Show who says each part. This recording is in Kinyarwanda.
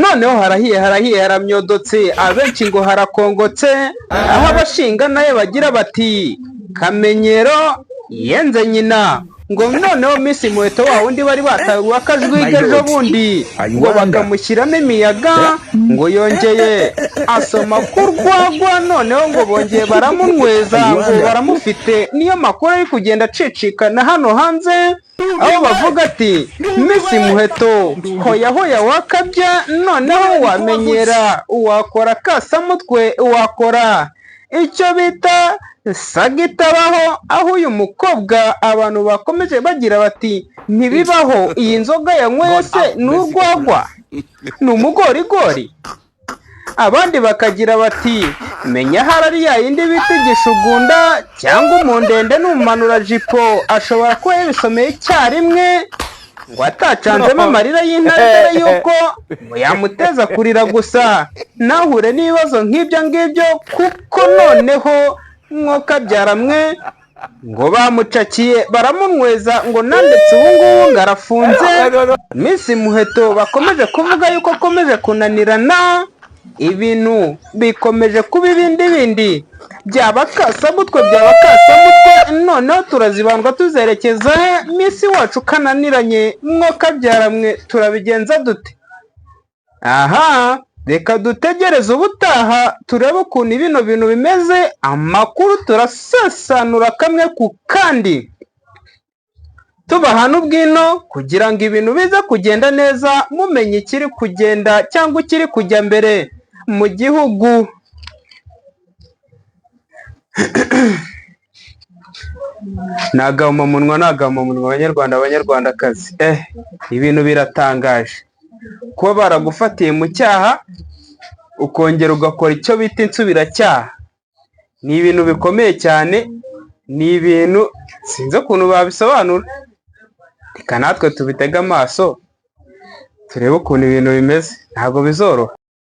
Speaker 1: Noneho harahiye, harahiye, haramyodotse, abenshi ngo harakongotse, aho abashinga nayo bagira bati "Kamenyero yenze nyina". Ngo noneho Miss Muheto wa wundi bari batawe akajwiga ejo bundi, ngo bakamushyiramo imiyaga, ngo yongeye asoma ku rwagwa, noneho ngo bongeye baramunyweza, ngo baramufite. Niyo makuru ari kugenda acicikana hano hanze, aho bavuga ati "Miss Muheto, hoya hoya, wakabya, noneho wamenyera, wakora kasamutwe, wakora icyo bita saga itabaho", aho uyu mukobwa abantu bakomeje bagira bati "Ntibibaho, iyi nzoga yanyweye se ni urwagwa, ni umugorigori?" Abandi bakagira bati "Menya hari ari ya yindi bita igishugunda cyangwa umundende n'umumanurajipo, ashobora kuba yabisomeye icyarimwe", ngo atacanzemo amarira y'intare, dore yuko ngo yamuteza kurira gusa ntahure n'ibibazo nk'ibyo ngibyo, kuko noneho mwe ngo bamucakiye baramunyweza, ngo nandetse ubu ngubu ngo arafunze. Miss Muheto bakomeje kuvuga yuko akomeje kunanirana, ibintu bikomeje kuba ibindi bindi, byaba kasamutwe, byaba kasamutwe. Noneho turazibandwa tuzerekeza he? Miss wacu kananiranye, mwe turabigenza dute? Aha reka dutegereze ubutaha turebe ukuntu bino bintu bimeze. Amakuru turasasanura kamwe ku kandi, tubaha n'ubwino kugira ngo ibintu bize kugenda neza, mumenye ikiri kugenda cyangwa ikiri kujya mbere mu gihugu. Ni agahomamunwa, ni agahomamunwa. Abanyarwanda, abanyarwandakazi, ibintu biratangaje kuba baragufatiye mu cyaha ukongera ugakora icyo bita insubiracyaha. Ni ibintu bikomeye cyane, ni ibintu sinzi ukuntu babisobanura. Reka natwe tubitege amaso turebe ukuntu ibintu bimeze, ntabwo bizoroha.